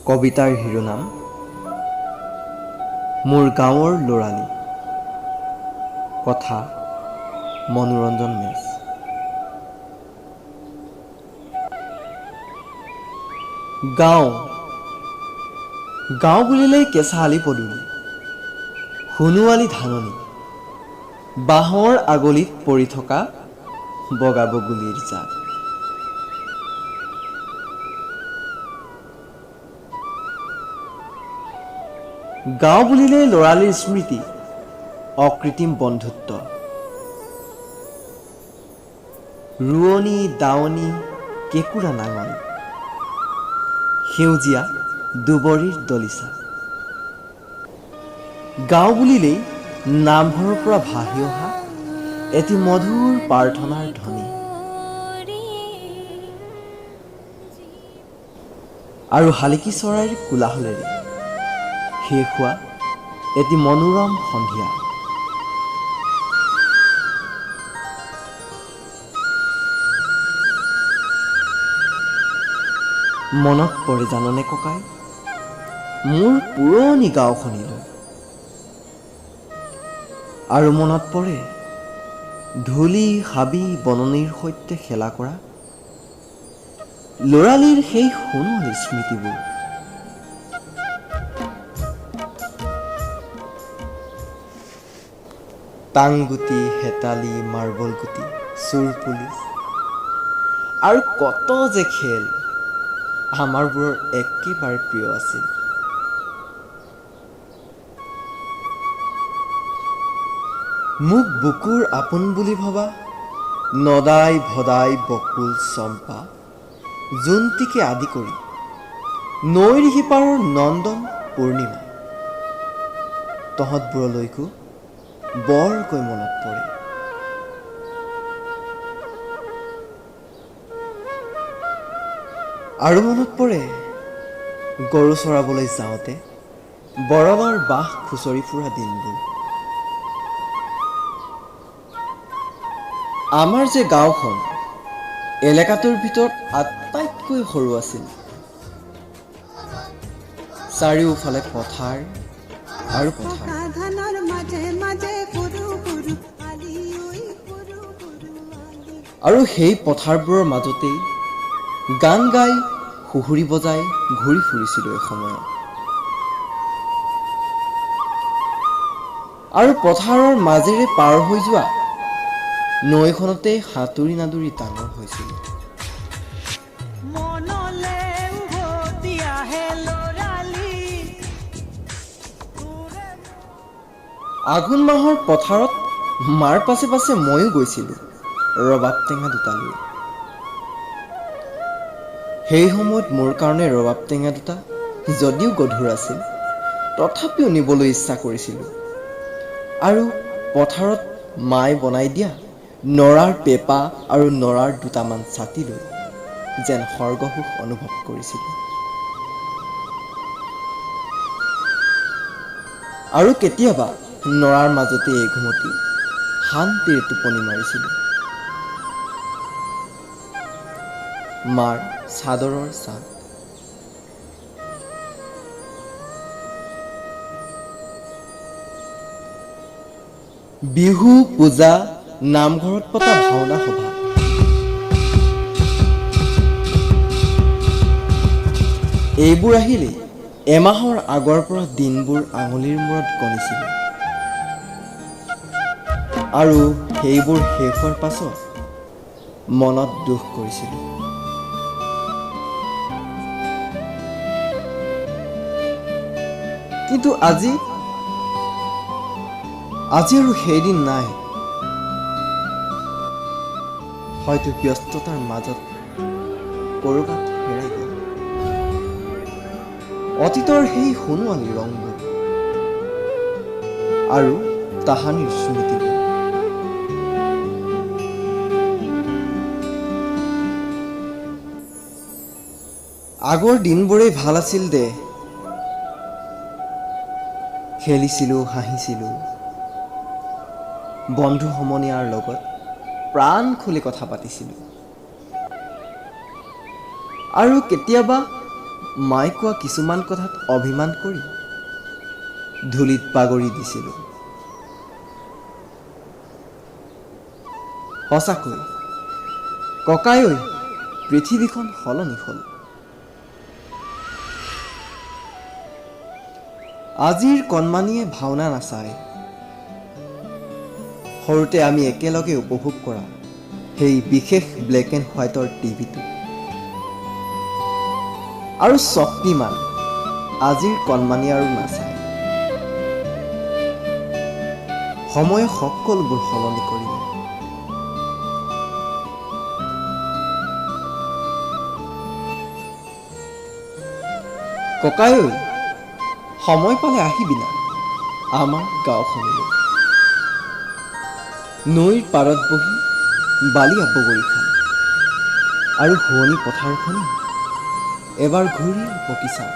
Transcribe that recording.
কবিতাৰ শিৰোনাম মোৰ গাঁৱৰ ল'ৰালি। কথা মনোৰঞ্জন মেচ। গাঁও গাঁও বুলিলেই কেঁচা আলি পদূলি, সোণোৱালী ধাননি, বাঁহৰ আগলিত পৰি থকা বগা বগুলিৰ জাক। গাঁও বুলিলেই ল'ৰালিৰ স্মৃতি, অকৃত্ৰিম বন্ধুত্ব, ৰোৱনী দাৱনী, কেঁকুৰা নাঙল, সেউজীয়া দুবৰিৰ দলিচা। গাঁও বুলিলেই নামঘৰৰ পৰা ভাহি অহা এটি মধুৰ প্ৰাৰ্থনাৰ ধ্বনি আৰু শালিকী চৰাইৰ কোলাহলেৰে শেষ হোৱা এটি মনোৰম সন্ধিয়া। মনত পৰে জাননে ককাই, মোৰ পুৰণি গাঁওখনিলৈ। আৰু মনত পৰে ধূলি হাবি বননিৰ সৈতে খেলা কৰা ল'ৰালিৰ সেই সোণোৱালী স্মৃতিবোৰ। টাংগুটি, হেতালি, মাৰ্বল গুটি, চোৰ পুলিচ আৰু কত যে খেল আমাৰবোৰৰ একেবাৰে প্ৰিয় আছিল। মোক বুকুৰ আপোন বুলি ভবা নদাই ভদাই বকুল চম্পা জোনটিকে আদি কৰি নৈৰ সিপাৰৰ নন্দন পূৰ্ণিমা, তহঁতবোৰলৈকো বৰকৈ মনত পৰে। আৰু মনত পৰে গৰু চৰাবলৈ যাওঁতে বৰলৰ বাঁহ খুচৰি ফুৰা দিনবোৰ। আমাৰ যে গাঁওখন এলেকাটোৰ ভিতৰত আটাইতকৈ সৰু আছিল। চাৰিওফালে পথাৰ আৰু পথাৰ। আৰু সেই পথাৰবোৰৰ মাজতেই গান গাই সুহুৰি বজাই ঘূৰি ফুৰিছিলোঁ এসময়ত। আৰু পথাৰৰ মাজেৰে পাৰ হৈ যোৱা নৈখনতেই সাঁতুৰি নাদুৰি ডাঙৰ হৈছিলোঁ। আঘোণ মাহৰ পথাৰত মাৰ পাছে পাছে ময়ো গৈছিলোঁ ৰবাব টেঙা দুটা লৈ। সেই সময়ত মোৰ কাৰণে ৰবাব টেঙা দুটা যদিও গধুৰ আছিল, তথাপিও নিবলৈ ইচ্ছা কৰিছিলোঁ। আৰু পথাৰত মায়ে বনাই দিয়া নৰাৰ পেঁপা আৰু নৰাৰ দুটামান ছাতি লৈ যেন স্বৰ্গসুখ অনুভৱ কৰিছিলোঁ। আৰু কেতিয়াবা নৰাৰ মাজতে এঘুমটি শান্তিৰে টোপনি মাৰিছিলোঁ মাৰ চাদৰৰ ছাঁত। বিহু, পূজা, নামঘৰত পতা ভাওনা সভা, এইবোৰ আহিলেই এমাহৰ আগৰ পৰা দিনবোৰ আঙুলিৰ মূৰত গণিছিলোঁ। আৰু সেইবোৰ শেষ হোৱাৰ পাছত মনত দুখ কৰিছিলোঁ। কিন্তু আজি আজি আৰু সেইদিন নাই। হয়তো ব্যস্ততাৰ মাজত ক'ৰবাত হেৰাই গ'ল অতীতৰ সেই সোণোৱালী ৰংবোৰ আৰু তাহানিৰ স্মৃতিবোৰ। আগৰ দিনবোৰেই ভাল আছিল দে। খেলিছিলোঁ, হাঁহিছিলোঁ, বন্ধু সমনীয়াৰ লগত প্ৰাণ খুলি কথা পাতিছিলোঁ। আৰু কেতিয়াবা মায়ে কোৱা কিছুমান কথাত অভিমান কৰি ধূলিত বাগৰি দিছিলোঁ। সঁচাকৈ ককাই, পৃথিৱীখন সলনি হ'ল। আজিৰ কণমানিয়ে ভাওনা নাচায়। সৰুতে আমি একেলগে উপভোগ কৰা সেই বিশেষ ব্লেক এণ্ড হোৱাইটৰ টিভিটো আৰু শক্তিমান আজিৰ কণমানি আৰু নাচায়। সময়ে সকলোবোৰ সলনি কৰিলে। ককাই, সময় পালে আহিবি না আমাৰ গাঁওখনলৈ। নৈৰ পাৰত বহি বালিয়া বগৰী খাম আৰু শুৱনি পথাৰখনো এবাৰ ঘূৰি পকি চাম।